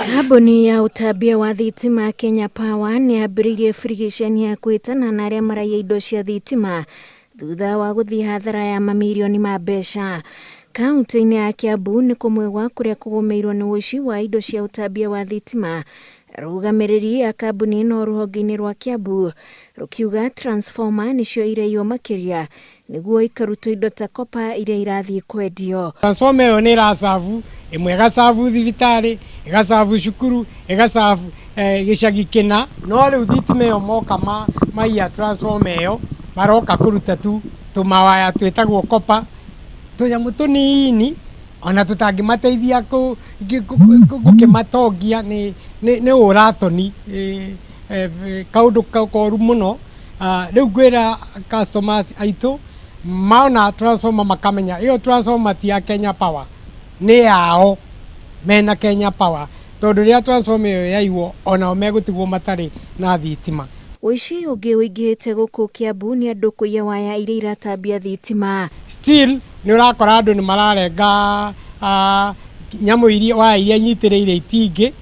Kambuni ya ũtambia wa thitima Kenya Power nĩ yambĩrĩirie birigiceni ya kwĩtana na arĩa maraiya indo cia thitima thutha wa gũthiĩ hathara ya mamirioni ma mbeca. Kaunti-inĩ ya Kiambu nĩ kũmwe gwa kũrĩa kũgũmĩirwo nĩ ũici wa indo cia ũtambia wa thitima. Arũgamĩrĩri a kambuni ĩno rũhonge-inĩ rwa Kiambu rũkiuga transformer nĩcio iraiywo makĩria nĩguo ikarutwo indo ta copper iria irathiĩ kwendio. Transformer ĩyo nĩ ĩracabu, ĩmwe ĩgacabu thibitarĩ, ĩgacabu cukuru, ĩgacabu gĩcagi kĩna. No rĩu thitima ĩyo moka maiya transformer ĩyo, maroka kũruta tu tũmawaya twĩtagwo copper, tũnyamũ tũnini ona tũtangĩmateithia gũkĩmatongia nĩ ũrathoni, kaũndũ koru mũno. Rĩu ngwĩra customers aitũ mona transformer makamenya ĩyo transformer ti ya Kenya Power, nĩ yao mena Kenya Power, tondũ rĩrĩa transformer ĩyo yaiywo onao megũtigwo matarĩ na thitima. Ũici ũngĩ ũingĩhĩte gũkũ Kiambu nĩ andũ kũiya waya iria iratambia thitima. Still nĩ ũrakora andũ nĩ mararenga nyamũ iria waya iria inyitĩrĩire itingĩ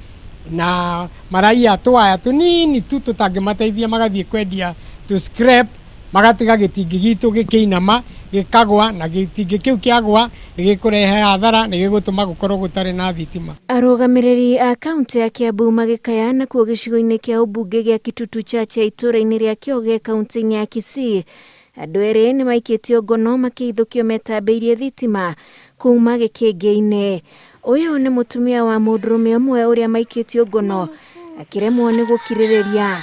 na maraiya tũwaya tũnini tu tũtangĩmateithia magathiĩ kwendia tũ scrap, magatiga gĩtingĩ gitũ gĩkĩinama gĩkagwa, na gĩtingĩ kĩu kĩagwa nĩ gĩkũrehe hathara, nĩ gĩgũtũma gũkorwo gũtarĩ na thitima. Arũgamĩrĩri a kaunti ya Kiambu magĩkaya nakuo gĩcigo-inĩ kĩa ũmbunge gĩa Kitutu Chache itũũra-inĩ rĩa Kĩoge kaunti-inĩ ya Kisii. Andũ erĩ nĩ maikĩtio ngono makĩhithũkio metambĩirie thitima kuma gĩkĩngĩ-inĩ. Ũyũ nĩ mũtumia wa mũndũrũme ũmwe ũrĩa maikĩtio ngono akĩremwo nĩ gũkirĩrĩria.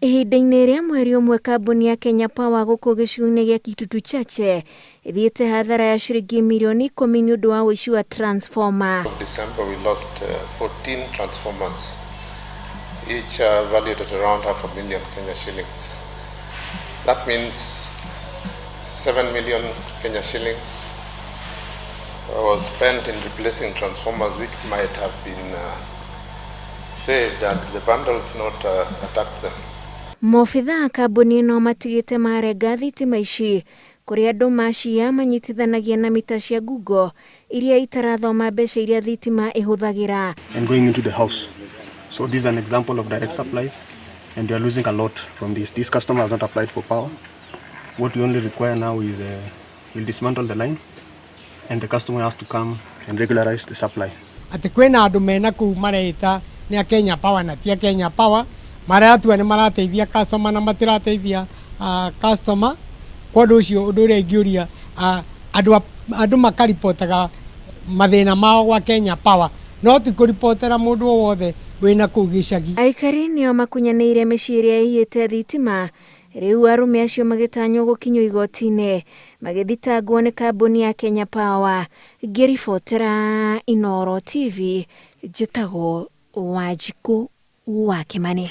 Ihinda-inĩ rĩa mweri ũmwe kambuni ya Kenya Power gũkũ gĩcigo-inĩ gĩa Kitutu Chache ĩthiĩte hathara ya ciringi mirioni 10 nĩ ũndũ wa ũici wa transformer. December we lost 14 transformers, each valued at around 500,000 Kenya shillings. That means 7 million Kenya shillings was spent in replacing transformers which might have been saved and the vandals not attacked them. Mobithaa kambuni ĩno matigĩte marenga thitima ici kũrĩa andũ macia manyitithanagia na mita cia ngungo iria itarathoma mbeca iria thitima ĩhũthagĩra. And going into the house. So this is an example of direct supplies, and we are losing a lot from this. This customer has not applied for power. What we only require now is we'll dismantle the line, and the customer has to come and regularize the supply. Atĩ kwĩna andũ mena kũu mareita nĩ a Kenya Power na ti a Kenya Power, maratua nĩ marateithia customer na matirateithia customer. Kwa ũndũ ũcio ũndũ ũrĩa ingĩũria andũ makaripotaga mathĩna mao gwa Kenya Power, no ti kũripotera mũndũ o wothe wĩna kũu gĩcagi. Aikari nĩo makunyanĩire mĩciĩ ĩrĩa ĩiyĩte thitima. Rĩu arũme acio magĩtanywo gũkinyio igoti-inĩ magĩthitangwo nĩ kambuni ya Kenya Power. Ngĩribotera Inooro TV, njĩtagwo Wanjikũ wa Kĩmani.